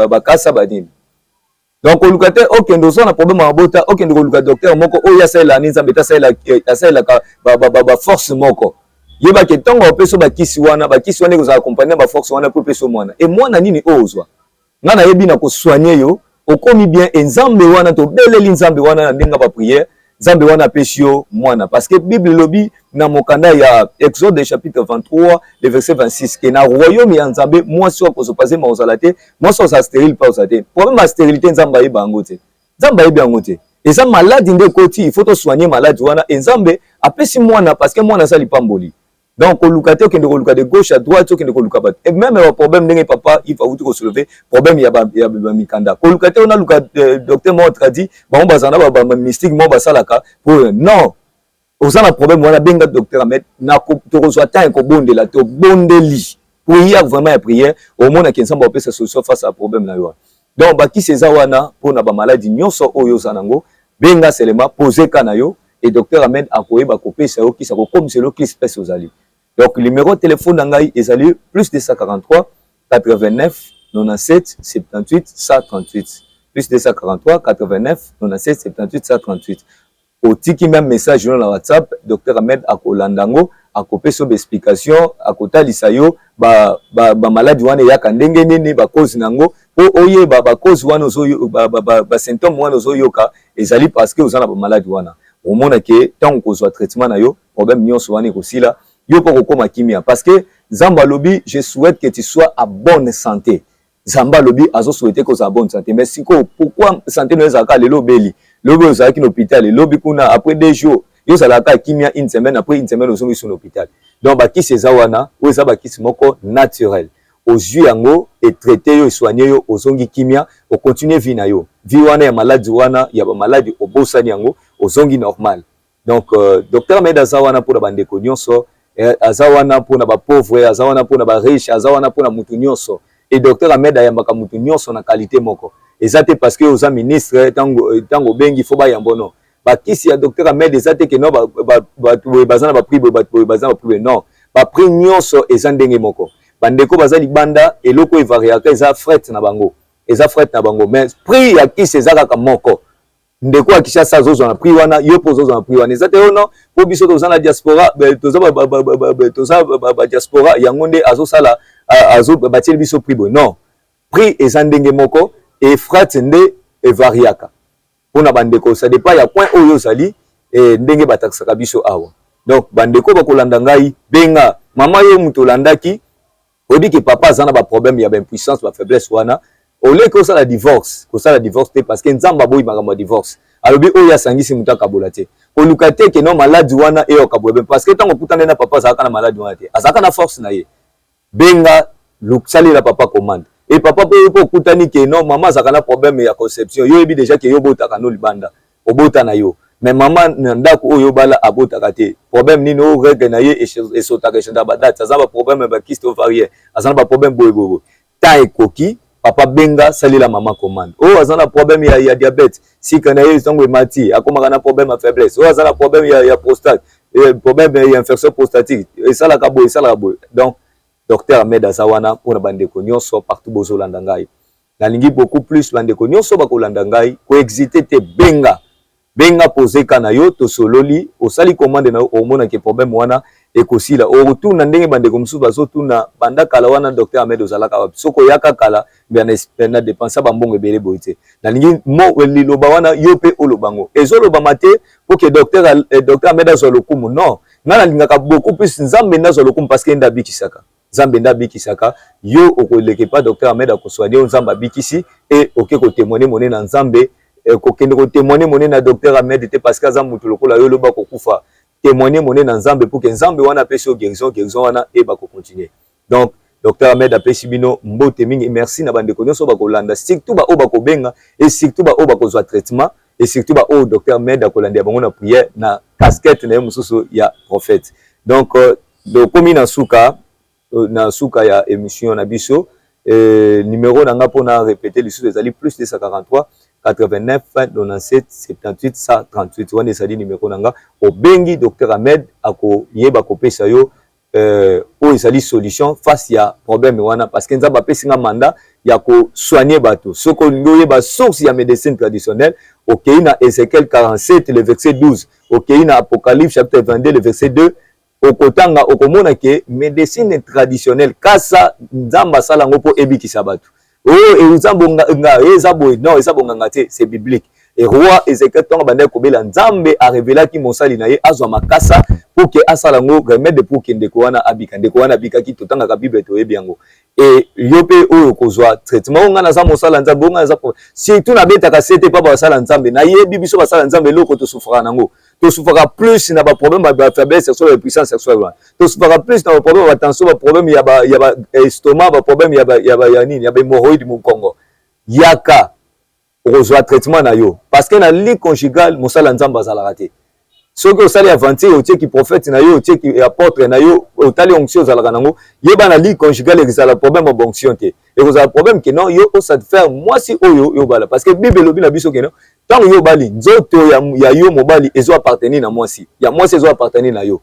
bakasa banini. Donc koluka te okende, oza na problème ya mabota, okende koluka docteur moko oyo asalelaka ni Nzambe te, asalelaka baforce moko. Yebake ntango apesi bakisi wana, bakisi wana ekozala accompagné na baforce wana mpo epesi mwana. E mwana nini oyo ozwa? Nga nayebi na kosoigner yo, okomi bien. E Nzambe wana tobeleli, Nzambe wana na ndenge ya baprière, Nzambe wana apesi yo mwana, parce que Bible elobi na mokanda ya Exode chapitre 23, le verset 26, ke na royaume ya Nzambe, mwasi oyo akozopa zema ozala te, mwasi oyo azala stérile mpe ozala te. Problème ya stérilité, Nzambe ayeba yango te, Nzambe ayebi yango te. Eza maladie nde ekoti, il faut tosoigner maladie wana e Nzambe apesi mwana, parce que mwana aza lipamboli. Donc koluka te okende koluka de gauche à droite, okende koluka bato. Et même baproblème ndenge papa Yves awuti kosoulever, problème ya bamikanda, koluka te onaluka docteur moko tradi, bango bazala na bamystique moko basalaka po. Non, oza na problème wana, benga docteur Ahmed, tokozwa temps kobondela, tobondeli prière, vraiment ya prière, omonaki Nzambe apesa solution face à problème na yo wana. Donc bakisi eza wana mpona bamaladi nyonso oyo oza nango. Benga seulement, pose ka na yo et docteur Ahmed akoyeba kopesa yo kisi, akokomisela yo kisi mpesi ozali. Donc numéro téléphone na ngai ezali plus 243 89 97 78 138, plus 243 89 97 78 138. Otiki même message no na WhatsApp, docteur Ahmed akolanda yango, akopesa yo baexplication, akotalisa yo bamaladi wana eyaka ndenge nini, bacause na yango, mpo oyeba bacause wana, basymptôme wana ozoyoka ezali parce que oza na bamaladi wana. Omona ke ntango kozwa traitement na yo, problème nyonso wana ekosila, yo mpo kokóma kimia, parce que Nzambe alobi: "Je souhaite que tu sois à bonne santé." Nzambe alobi azosouhaite kozala bonne santé. Mais sikoyo, pourquoi santé no ezalaka lelo obeli, lobi ozalaki na hôpital, elobi kuna après 2 jours yo ozalaka kimia, une semaine, après une semaine ozongi so na hôpital? Donc bakisi eza wana, oyo eza bakisi moko naturel. Ozwi yango, etraite yo, esoigne yo, ozongi kimia, ocontinue vie na yo. Vie wana ya maladi wana, ya bamaladi, obosani yango, ozongi normal. Donc docteur Ahmed aza wana mpona bandeko nyonso, aza wana mpona bapauvre, aza wana mpona bariche, aza wana mpona mutu nyonso. Et docteur Ahmed ayambaka mutu nyonso na qualité moko. Eza te parce que oza ministre, ntango obengi fo bayambo. Non, bakisi ya docteur Ahmed eza te ke non, bato boye baza na baprix boye, bato boye baza na baprix boye. Non, baprix nyonso eza ndenge moko. Bandeko baza libanda, eloko evariaka eza fret na bango, eza fret na bango, mais prix ya kisi eza kaka moko. Ndeko ya Kinshasa azozwa na prix wana, yo mpo ozozwa na prix wana. Eza te oyo non, mpo biso toza na diaspora, toza badiaspora, yango nde azosala batieli biso prix boye. Non, prix eza ndenge moko e fret nde evariaka mpona bandeko, ça dépend ya point oyo ozali, ndenge batakisaka biso awa. Donc bandeko bakolanda ngai, benga mama yo moto olandaki, oyebi ke papa aza na baproblème ya baimpuissance, bafaiblesse wana. Oleki osala divorce, kosala divorce te, parce que Nzambe aboyi makambo ya divorce. Alobi oyo asangisi, moto akabola te. Koluka te ke no, maladi wana eyo akabola be, parce que ntango okutani na papa, azalaka na maladi wana te, azalaka na force na ye. Benga, salela papa commande. E papa mpe mpo okutani ke no, mama azalaka na problème ya conception, yo oyebi déjà ke yo obotaka no libanda, obota na yo, mais mama na ndako oyo obala abotaka te. Problème nini? Oyo règle na ye esotaka, echangeaka badate, aza na baproblème ya bakyste ovarien, aza na baproblème boye boye boye. Temps ekoki, papa benga, salela mama commande. Oyo aza na problème ya diabète, sika na ye ntango emati, akomaka na problème ya faiblesse. Oyo aza na problème ya prostate, problème ya infection prostatique, esalaka boye, esalaka boye. Donc docteur Ahmed aza wana mpona bandeko nyonso partout bozolanda ngai. Nalingi beaucoup plus bandeko nyonso bakolanda ngai kohésiter te, benga, benga, pose ka na yo, tosololi, osali commande na yo, omonaki problème wana ekosila. Okotuna ndenge bandeko mosusu bazotuna banda kala wana: "Docteur Ahmed, ozalaka wapi?" Soki oyaka kala, mbe na dépenser bambongo ebele boye te. Nalingi mo liloba wana yo mpe oloba ngo, ezolobama te mpo ke docteur Ahmed azwa lokumu. Non, ngai nalingaka beaucoup plus Nzambe nde azwa lokumu, parce que nde abikisaka, Nzambe nde abikisaka. Yo okoleka pa docteur Ahmed, akosoigner yo, Nzambe abikisi e oke kotémoigner monene na Nzambe. Kokende kotémoigner monene na docteur Ahmed te, parce que aza motu lokola yo, loba kokufa. Témoigner monene na Nzambe pour ke Nzambe wana apesi yo guérison, guérison wana eyeba kocontinue. Donc docteur Ahmed apesi bino mbote mingi. Merci na bandeko nyonso bakolanda, surtout baoyo bakobenga et surtout baoyo bakozwa traitement et surtout baoyo docteur Ahmed akolandela bango na prière na casquette na ye mosusu ya prophète. Donc tokomi na suka. Na suka ya émission na biso, numéro na nga mpona répéter lisusu ezali plus 243 89 97 78 138. Wana ezali numéro na nga. Obengi Docteur Ahmed, akoyeba kopesa yo oyo ezali solution face ya problème wana, parce que Nzambe apesi nga mandat ya kosoigner bato. Soki olingi oyeba source ya médecine traditionnelle, okei na Ézéchiel 47 le verset 12, okei na Apocalypse chapitre 22 le verset 2, okotanga, okomona ke médecine traditionnelle kasa Nzambe asala yango mpo ebikisa bato. Oyo eza bonganga, eza boye, non, eza bonganga te, c'est biblique. Et roi Ézéchiel, ntango abandaki kobela, Nzambe arevelaki mosali na ye azwa makasa pour ke asala yango remède pour ke ndeko wana abika. Ndeko wana abikaki. Totangaka Bible, toyebi yango. E yo mpe oyo kozwa traitement oyo, ngai naza mosala Nzambe, oyo ngai naza, surtout nabetaka se te mpa basala Nzambe. Nayebi biso basala Nzambe, eloko tosufraka nango, tosufraka plus na baproblème ya bafaiblesse sexuelle, ya puissance sexuelle wana, tosufraka plus na baproblème ya batension, baproblème ya baestomac, baproblème ya nini, ya bahémorroïde, mokongo. Yaka, okozwa traitement na yo, parce que na lit conjugal mosala Nzambe azalaka te. Soki osali aventure, otieki prophète na yo, otieki apôtre na yo, otali onction ozalaka nango, yeba na lit conjugal ekozala problème ya onction te, ekozala problème ke non, yo osatisfaire mwasi oyo yo obala, parce que Bible elobi na biso ke non, ntango yo obali, nzoto ya yo mobali ezo appartenir na mwasi, ya mwasi ezo appartenir na yo.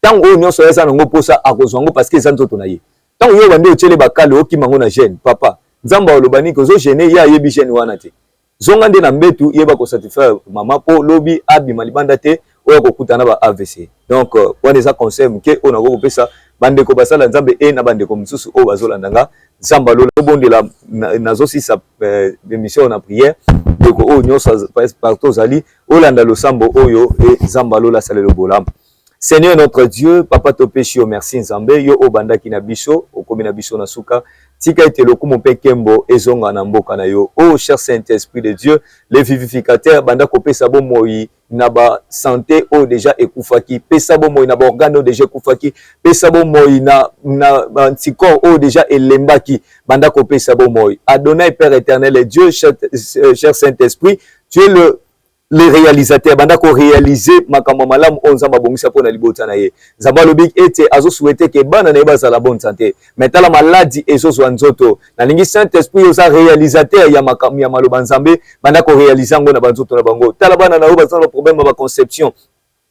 Ntango oyo nyonso eza nango mposa, akozwa yango, parce que eza nzoto na ye. Ntango yo bandi otiele bakale, okima yango na gêne, papa, Nzambe aloba nini? Ozo gêner ye, ayebi gêne wana te. Zonga nde na mbetu, yeba kosatisfaire mama, mpo lobi abima libanda te, oyo akokutana ba AVC. Donc wana eza conseil moke oyo nakoki kopesa bandeko basala Nzambe e na bandeko mosusu oyo bazolanda nga. Nzambe alola, obondela. Nazosisa émission na prière. Ndeko oyo nyonso partout ozali, olanda losambo oyo e Nzambe alola asalela bolamu. Seigneur notre Dieu, papa, topesi yo merci. Nzambe, yo oyo obandaki na biso, okomi na biso na suka, tika ete lokumu mpe nkembo ezonga na mboka na yo. Oh cher Saint-Esprit de Dieu, le vivificateur, banda kopesa bomoi na basanté oyo déjà ekufaki, pesa bomoi na baorgane oyo déjà ekufaki, pesa bomoi na baanticorps oyo déjà elembaki, banda kopesa bomoi. Adonai, Père éternel et Dieu, cher Saint-Esprit, tu es le réalisateur, banda koréaliser makambo malamu oyo Nzambe abongisa mpo na libota na ye. Nzambe alobi ete azosouhaiter ke bana na ye bazala bonne santé, mais tala maladi ezozwa nzoto. Nalingi Saint Esprit, oza réalisateur ya makambo ya maloba Nzambe, banda koréaliser yango na banzoto na bango. Tala bana na yo baza na baproblème ya baconception.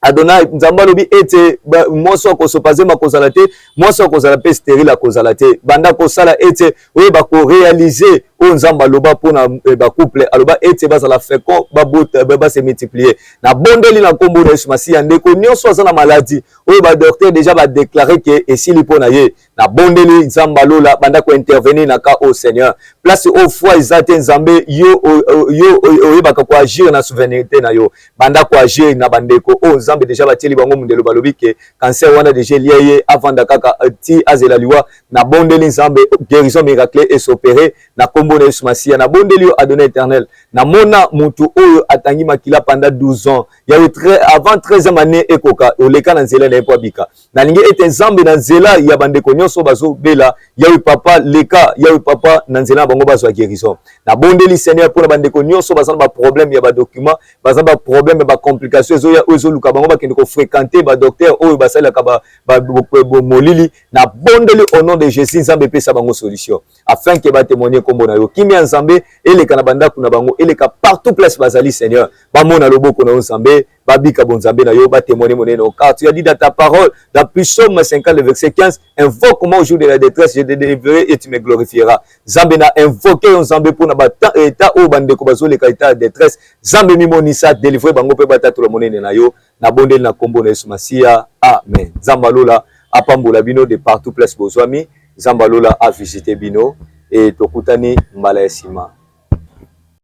Adonai, Nzambe alobi ete mwasi akosopa zemi akozala te, mwasi akozala mpe stérile akozala te. Banda kosala ete oyeba koréaliser oyo Nzambe aloba mpona bacouple, aloba ete bazala fécond, babota, base multiplier. Nabondeli na nkombo na Yesu Masiya, ndeko nyonso aza na maladi oyo badocteur déjà badéclarer ke esili mpo na ye, nabondeli Nzambe alola, banda kointervenir na ka oyo. Seigneur, place oyo foi eza te, Nzambe, yo, yo oyebaka koagir na souveraineté na yo, banda koagir na bandeko oyo Nzambe déjà batieli bango mondelo, balobi ke cancer wana déjà elia ye, avanda kaka ti azela liwa. Nabondeli Nzambe, guérison miracle es'opérer na nkombo na Yesu Masiya. Nabondeli yo, Adonai éternel, namona motu oyo atangi makila pendant 12 ans, yawe, avant 13e année ekoka, oleka na nzela na ye mpo abika. Nalingi ete Nzambe, na nzela ya bandeko nyonso bazobela, yawe papa, leka, yawe papa, na nzela na bango bazwa guérison. Nabondeli Seigneur mpona bandeko nyonso baza na baproblème ya badocument, baza na baproblème ya bacomplication ezoya, oyo ezoluka bango bakende kofréquenter badocteur oyo basalelaka molili. Nabondeli au nom de Jésus, Nzambe, epesa bango solution afin ke batémoigner nkombo na yo. Kimia Nzambe eleka na bandako na bango, eleka partout place bazali. Seigneur, bamona loboko na yo Nzambe, babika bonzambe na yo, batémoigner monene, car tu as dit dans ta parole, dans Psaume 50 le verset 15: «Invoque-moi au jour de la détresse, je te délivrerai et tu me glorifieras.» Nzambe, na invoquer yo Nzambe mpona état oyo bandeko bazoleka, état ya détresse. Nzambe, mimonisa, délivre bango mpe batatola monene na yo. Nabondeli na nkombo na Yesu Masiya, amen. Nzambe alola apambola bino de partout place bozwami. Nzambe alola avisite bino e tokutani mbala ya nsima.